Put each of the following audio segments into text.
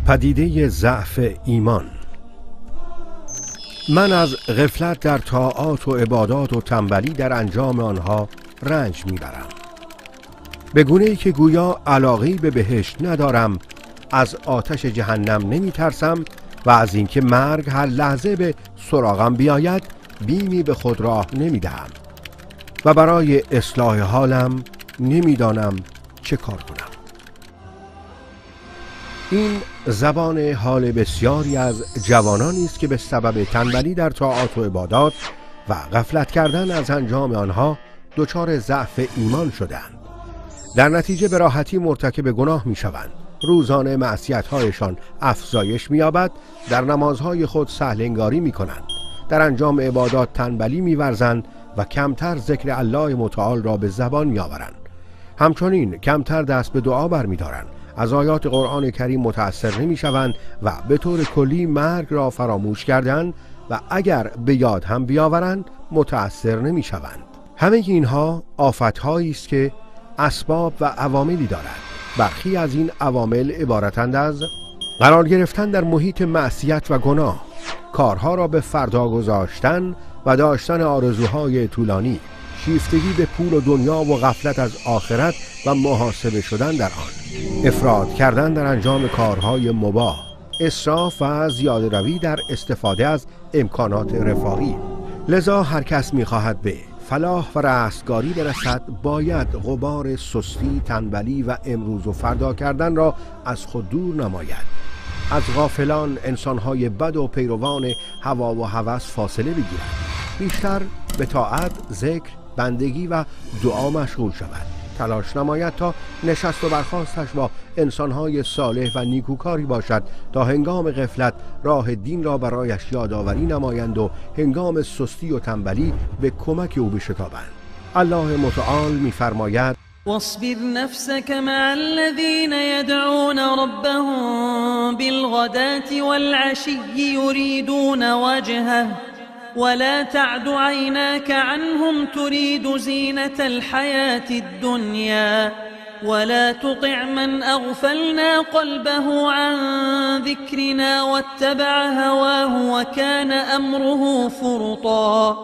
پدیده ضعف ایمان. من از غفلت در طاعات و عبادات و تنبلی در انجام آنها رنج میبرم، به گونه‌ای که گویا علاقه‌ای به بهشت ندارم، از آتش جهنم نمیترسم و از اینکه مرگ هر لحظه به سراغم بیاید بیمی به خود راه نمیدهم و برای اصلاح حالم نمیدانم چه کار کنم. این زبان حال بسیاری از جوانانی است که به سبب تنبلی در طاعات و عبادات و غفلت کردن از انجام آنها دچار ضعف ایمان شدند. در نتیجه به راحتی مرتکب گناه میشوند. روزانه معصیت‌هایشان افزایش می‌یابد، در نمازهای خود سهل‌انگاری می‌کنند، در انجام عبادات تنبلی می‌ورزند و کمتر ذکر الله متعال را به زبان می‌آورند. همچنین کمتر دست به دعا برمی‌دارند، از آیات قرآن کریم متأثر نمی‌شوند و به طور کلی مرگ را فراموش کردند و اگر به یاد هم بیاورند متأثر نمی‌شوند. همه اینها آفت‌هایی است که اسباب و عواملی دارد. برخی از این عوامل عبارتند از قرار گرفتن در محیط معصیت و گناه، کارها را به فردا گذاشتن و داشتن آرزوهای طولانی، شیفتگی به پول و دنیا و غفلت از آخرت و محاسبه شدن در آن، افراط کردن در انجام کارهای مباح، اسراف و زیاده روی در استفاده از امکانات رفاهی. لذا هر کس می‌خواهد به فلاح و رستگاری برسد باید غبار سستی، تنبلی و امروز و فردا کردن را از خود دور نماید. از غافلان، انسانهای بد و پیروان هوا و هوس فاصله بگیرد. بیشتر به طاعت، ذکر، بندگی و دعا مشغول شود. تلاش نماید تا نشست و برخاستش با انسانهای صالح و نیکوکاری باشد تا هنگام غفلت راه دین را برایش یادآوری نمایند و هنگام سستی و تنبلی به کمک او بشتابند. الله متعال می‌فرماید: واصبر نفسك مع الذين يدعون ربهم بالغداة والعشي يريدون وجهه ولا تعد عيناك عنهم تريد زينة الحياة الدنيا ولا تطع من أغفلنا قلبه عن ذكرنا واتبع هواه وكان أمره فرطا.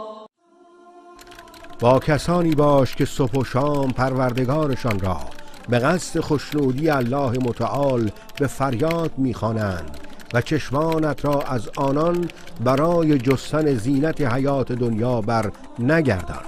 با کسانی باش که صبح و شام پروردگارشان را به قصد خوشنودی الله متعال به فریاد می‌خوانند و چشمانت را از آنان برای جستن زینت حیات دنیا بر نگردان.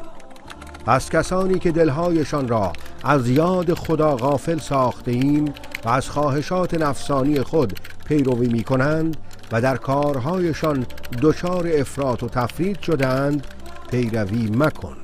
پس کسانی که دلهایشان را از یاد خدا غافل ساخته ایم و از خواهشات نفسانی خود پیروی می کنند و در کارهایشان دچار افراط و تفرید شدند پیروی مکن.